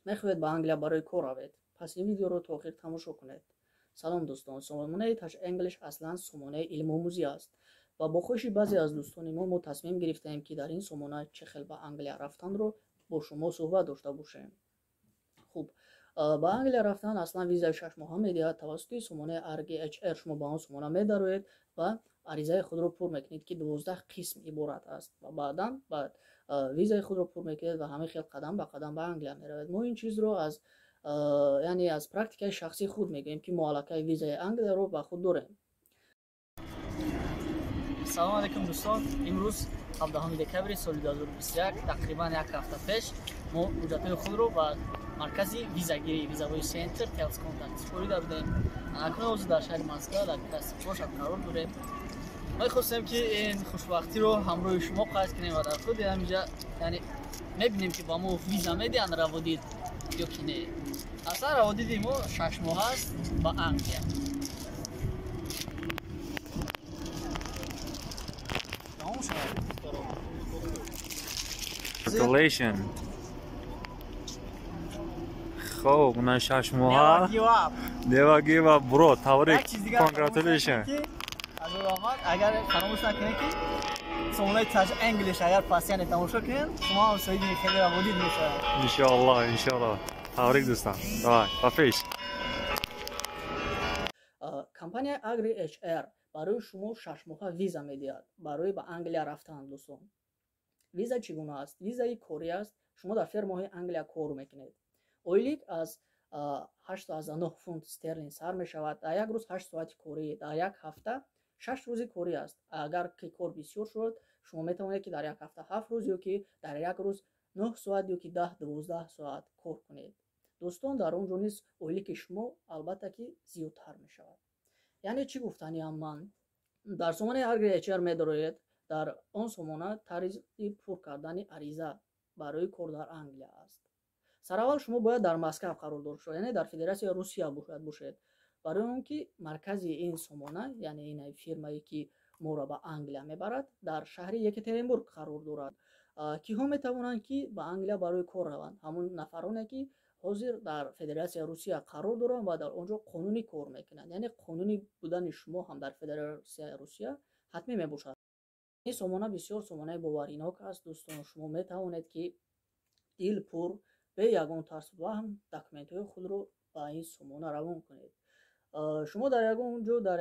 Мехоҳед ба Англия барои кор равед? Пас ин видеоро то охир тамошо кунед. Салом дӯстон, сомонаи Taj English аслан сомонаи илмомӯзӣ аст ва бо хоҳиши баъзе аз дӯстони мо мо тасмим гирифтаем, ки дар ин сомона чӣ хел ба Англия рафтанро бо шумо суҳбат дошта бошем. Хуб, ба Англия рафтан аслан визаи 6 моҳа медиҳад тавассути сомонаи RGHR. Шумо ба он сомона медароед ва аризаи худро пур мекунед, ки 12 қисм иборат аст, ва баъдан ба визаи худро пур мекунед ва ҳамин хел қадам ба қадам ба Англия меравед. Мо ин чизро аз, яъне аз практикаи шахсии худ мегӯем, ки мо аллакай визаи Англияро ба худ дорем. Салом алейкум, дӯстон! Имрӯз 17 декабри соли 2021, тақрибан як ҳафта пеш мо ҳуҷҷатҳои худро ба маркази визагирӣ, визовой центр Телсконтакт супорида будем. Акнун ҳозир дар шаҳри Москва, дар Красный площадь қарор дорем. Мехостем, ки ин хушбахтиро ҳамроҳи шумо қайд кунем ва дар худи ҳаминҷа, яъне, мебинем, ки ба мо виза медиҳанд раводид ё ки не. Аслан раводиди мо 6 моҳ аст ба Англия. Тамом шавад. Congratulations. Хоб, на 6 моҳа. Never give up, bro. Табрик. Congratulations. Агар фаромӯш накунед, ки сомонаи Taj English агар пасияне тамошо кунед, шумо ҳам соҳиби хеле раводид мешавад. Иншоаллоҳ, иншоаллоҳ. Табрик, дӯстон. Давай, ба пеш. Компанияи Agri HR барои шумо 6 моҳа виза медиҳад барои ба Англия рафтан. Дӯстон, виза чӣ гуна аст? Визаи корӣ аст. Шумо дар фермаҳои Англия кор мекунед. Ойлик аз 8,9 фунт стерлинг сар мешавад. Дар як рӯз 8 соати корӣ, дар як ҳафта 6 рӯзи корӣ аст. Агар ки кор бисёр шуд, шумо метавонед, ки дар як ҳафта 7 рӯз ё ки дар як рӯз 9 соат ё ки 10-12 соат кор кунед. Дӯстон, дар он ҷо низ ойлики шумо албатта ки зиёдтар мешавад. Яъне чӣ гуфтаниам ман? Дар сомонаи Agri HR медароед. Дар он сомона тарзи пур кардани ариза барои кор дар Англия аст. Сараввал шумо бояд дар Москав қарор дошта шавед, яъне дар Федератсияи Русия бояд бошед, барои он ки маркази ин сомона, яъне ин фирмае ки моро ба Англия мебарад, дар шаҳри Екатеринбург қарор дорад. Киҳо метавонанд, ки ба Англия барои кор раванд? Ҳамон нафароне, ки ҳозир дар Федератсияи Русия қарор доранд ва дар он ҷо қонунӣ кор мекунанд, яъне қонунӣ будани шумо ҳам дар Федератсияи Русия ҳатмӣ мебошад. Ин сомона бисёр сомонаи боваринок аст, дӯстон. Шумо метавонед, ки дилпур, бе ягон тарсу ваҳм документҳои худро ба ин сомона равон кунед. Шумо дар ягон ҷо дар